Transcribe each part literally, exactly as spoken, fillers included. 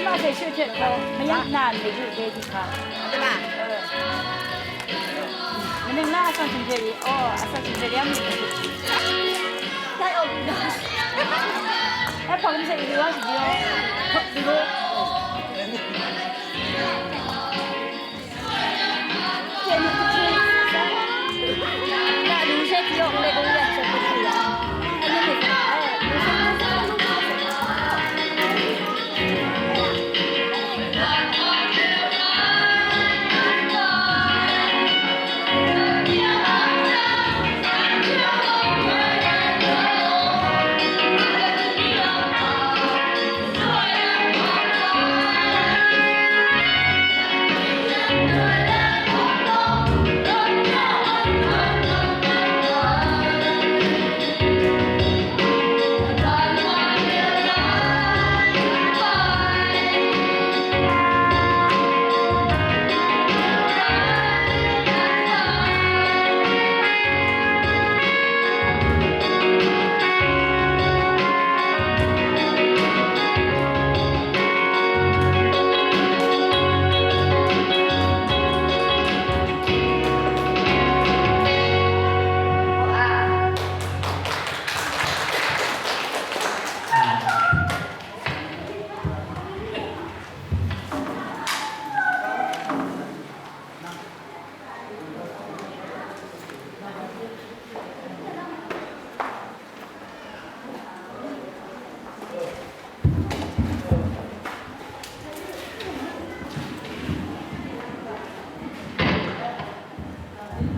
Mvpè shøtøt ko mvyv́ng nà mèjø dèdì kà. Mvnøng nà vsvng shø̀njèt í. O, vsvng shø̀njèt í v́m. Vpv̀ng shø̀njèt í wv́ng shø̀njèt í.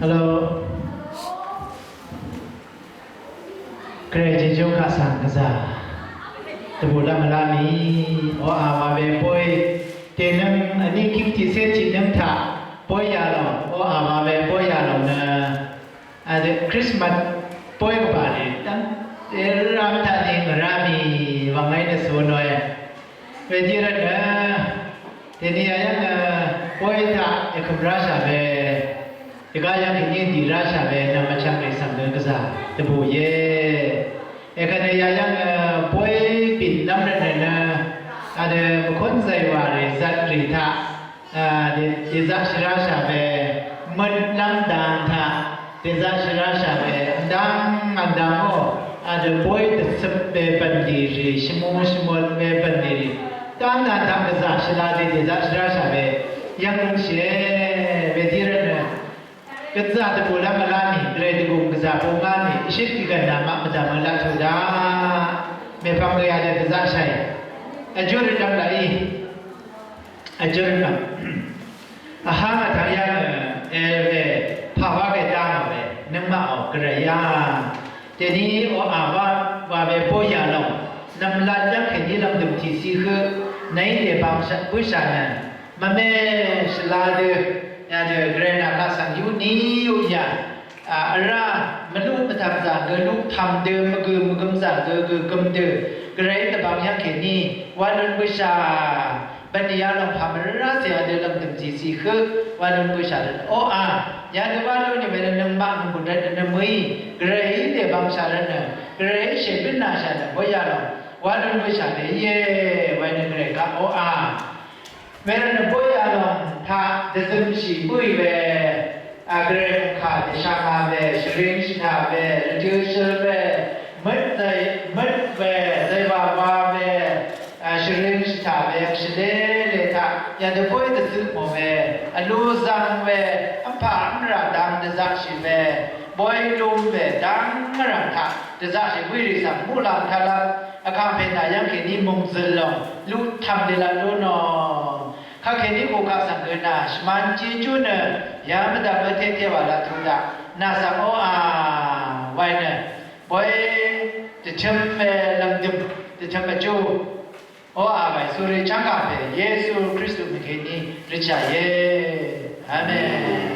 Hello. Gvray Jejú kaq svng gvzà dvbù lv́m mvlá mì, oqà wa we bóy, dènøng vní kíng tiqcé tiqnøng taq bóy yalòng, oqà wa we bóy yalòng nø, a, dø Christmas bóy gvbà rì dv́ng, e, rv́m taq ni ngvrá mì, wv̀ng ngàí nø sùnòe. Wedø rvt nø, dèní yayv́ng, e, bóy taq èkø̀m ráshà we, dvgá yv́ng kèní dì ráshà we, nv̀m vchvng rì svng nø gvzà dvbù íe. Èkvt nø yayv́ng, e, bóy bìnlv́m rvt nø nø, adø mvkún zàywà rì zvt rì taq, a, dè, dèzaqshì ráshà we, møtlv́m dang taq, dèzaqshì ráshà we, vdang vdang ó, adø bóy dvcøp we bv̀nlì rì, shvmú shvmut we bv̀nlì rì, dang dang taq gvzà shvla dè dèzaqshì ráshà we, yv́ng lúnshìe, wedø rvt nø. Gvzà dvbù lv́m mvlá mì, gvray dvgùng gvzà bungá mì, ìshøt kì gv̀n nà maq mvdv̀m mvlaq tø̀ daq. Mèpvng gø yadø dvzaqshàì. Vjúrøt lv́m laqí. Vjúrøt lv́m. Vháng vtvng yv́ng, e, we, pàwá gvdá ngà we, nøngmaq ò gvray yá. Dèní oqà wa, wa we bóy yalòng. Nv̀mlat yv́ng kèní lv̀ngdø̀m tìcí høq. Nàí dèbang shaq, bǿshà nø. Mvme shvla dø, yadø gvray nà kaq svng yú ní yú yà. A, vrá, mvluq mvtv̀m zà gø luq tv̀m dø, mvgø̀ mvgøm zà gø gø gøm dø. Gvray dvbang yv́ng kèní, wa lun bǿshà. Bv̀nlì yalòng pà mvrá cè yadø lv̀ngdø̀m zìzì høq, wa lun bǿshà rvt. Oqà, yadø wa lun nì we nø nøngmaq nònggùn rvt nø mø̀í. Gvray dèbang shà rvt nø. Gvray shèbǿnà shà rvt bǿ yalòng. Wa lun bǿshà rvt íe, wa nø gvray kaq oqà. Wervtnø bóy yalòng taq dvzømshì bǿì we, a, gvray mòngkà dvshvngā we, shvring shvtaq we, rvtø̄ shøl we, møt zay, møt we, zaywa wa we, a, shvring shvtaq we, shvlele taq, yadø bóy dvzømò we, vlu zvng we, vmpà vmrà dang dvzaqshì we, bóy lum we, dang mvrv̀ng taq dvzaqshì bǿì rì svng muqlàng taq lv́m, Vkàngpè nà yv́ng kèní mòngzø̀l lòng, luq tv̀m dèlaq lú nò. Kakèní kukaq svng gø nà, shvman jejú nø, yv́ng mvdv̀m vtete wà laq tø̄ daq, nà svng oqà, waì nø, bóy, dvtø̄m we lv̀ngdø̀m, dvtø̄m vjú, oqà waì suri chv́ng kà pè, Yesu Kristu mèkèní, rvchà íe. Amen.